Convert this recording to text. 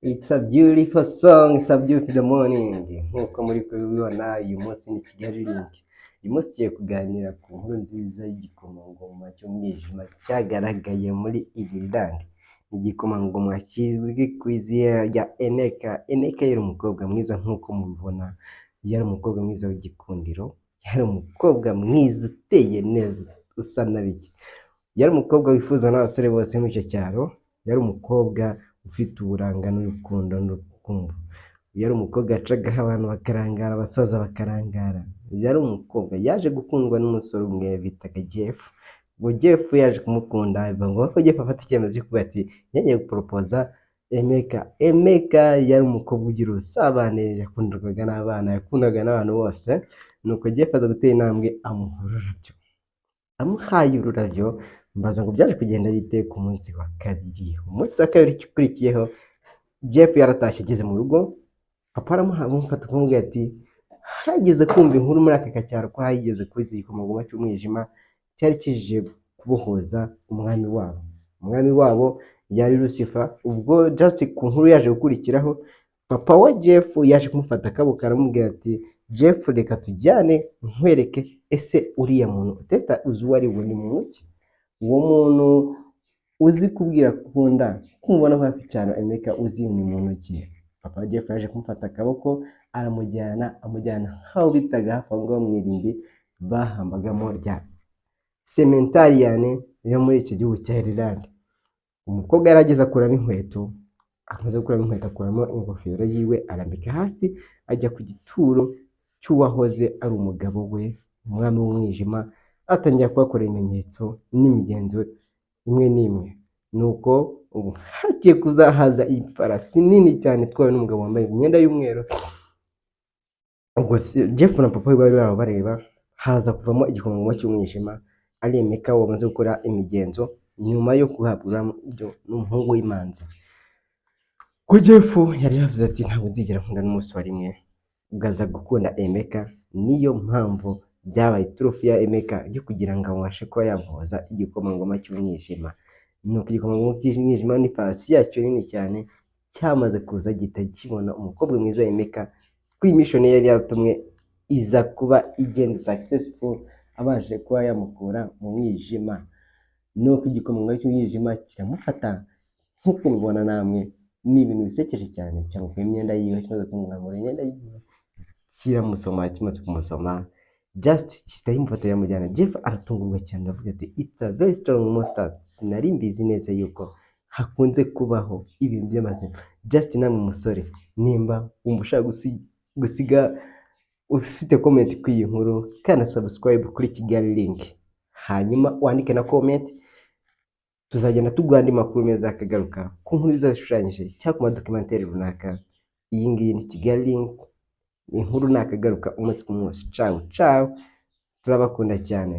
It's a beautiful song, it's a beautiful morning. Nk'uko muri kubibona, uyu munsi ni Kigali Link. Uyu munsi tugiye kuganira ku nkuru nziza y'igikomangoma cy'umwijima cyagaragaye muri Ireland. Igikomangoma kizwi ku izina rya Eneka. Eneka yari umukobwa mwiza nk'uko mubibona, yari umukobwa mwiza w'igikundiro, yari umukobwa mwiza uteye neza, usa na bike. Yari umukobwa wifuzwa n'abasore bose muri icyo cyaro, yari umukobwa ufite uburanga n'urukundo n'urukumbu. Yari umukobwa yacagaho abantu bakarangara, abasaza bakarangara. Yari umukobwa yaje gukundwa n'umusore umwe bitaga Jeff. Ubwo Jeff yaje kumukunda, biba ngombwa ko Jeff afata icyemezo cyo kuvuga ati ngiye guporopoza Emeka. Emeka yari umukobwa ugira ubusabane, yakundwaga n'abana, yakundaga n'abantu bose. Nuko Jeff aza gutera intambwe amuha ururabyo. Amuhaye ururabyo, mbaza ngo byaje kugenda bite ku munsi wa kabiri? Umunsi wa kabiri ukurikiyeho, Jeff yaratashye ageze mu rugo, papa aramuha, amufata akamubwira ati hageze kumva inkuru muri aka cyaro ko hageze kuza igikomangoma cy'umwijima cyari kije kubohoza umwami wabo. Umwami wabo yari Lucifer. Ubwo just ku nkuru yaje gukurikiraho, papa wa Jeff yaje kumufata akaboko aramubwira ati: "Jeff, reka tujyane nkwereke. Ese uriya muntu uteta uzi uwo ari we? Ni muntu ki? Uwo muntu uzi kubwira ko ukunda kumubona hafi cyane, Emeka, uzi ni muntu ki?" Papa wa Jeff yaje kumufata akaboko aramujyana, amujyana aho bitaga hafi aho ngaho mu irimbi bahambagamo rya Sementariyane yo muri icyo gihugu cya Ireland. Umukobwa yarageze akuramo inkweto, amaze gukuramo inkweto akuramo ingofero yiwe arambika hasi, ajya ku gituro cy'uwahoze ari umugabo we, umwami w'umwijima, atangira kuhakorera ibimenyetso n'imigenzo imwe n'imwe. Nuko ubu hagiye kuzahaza ifarasi nini cyane itwawe n'umugabo wambaye imyenda y'umweru. Ubwo Jeff na papa we bari babo bareba, haza kuvamo igikomangoma cy'umwijima ari Emeka wamaze gukora imigenzo nyuma yo guhabwa ururabyo n'umuhungu w'imanzi. Ko Jeff yari yavuze ati ntabwo nzigera nkunda n'umunsi wa rimwe, ubwo aza gukunda Emeka. Niyo mpamvu byabaye iturufu ya Emeka yo kugira ngo abashe kuba yamuhoza igikomangoma cy'umwijima. Nuko igikomangoma cy'umwijima n'ifarasi yacyo nini cyane cyamaze kuza, gihita kibona umukobwa mwiza Emeka. Kuri mission yari yaratumwe iza kuba igenda successful, abashe kuba yamukura mu mwijima. Nuko igikomangoma cy'umwijima kiramufata nk'uko mubibona namwe, ni ibintu bisekeje cyane. Cyamukuye imyenda yiwe, kimaze kumwambura imyenda yiwe kiramusoma, kimaze kumusoma just gihita kimufata yamujyana. Jeff aratungurwa cyane, aravuga ati it's a very strong monsters, sinari mbizi neza yuko hakunze kubaho ibintu by'amazima. Just namwe musore, nimba wumva ushaka gusiga ufite comment kuri iyi nkuru, kana subscribe kuri Kigali Link, hanyuma wandike na comment. Tuzagenda tuguha andi makuru meza akagaruka ku nkuru zishushanyije cyangwa ku madocumentary runaka. Iyi ngiyi ni Kigali Link, inkuru nakagaruka umunsi ku munsi. Ciao ciao, turabakunda cyane.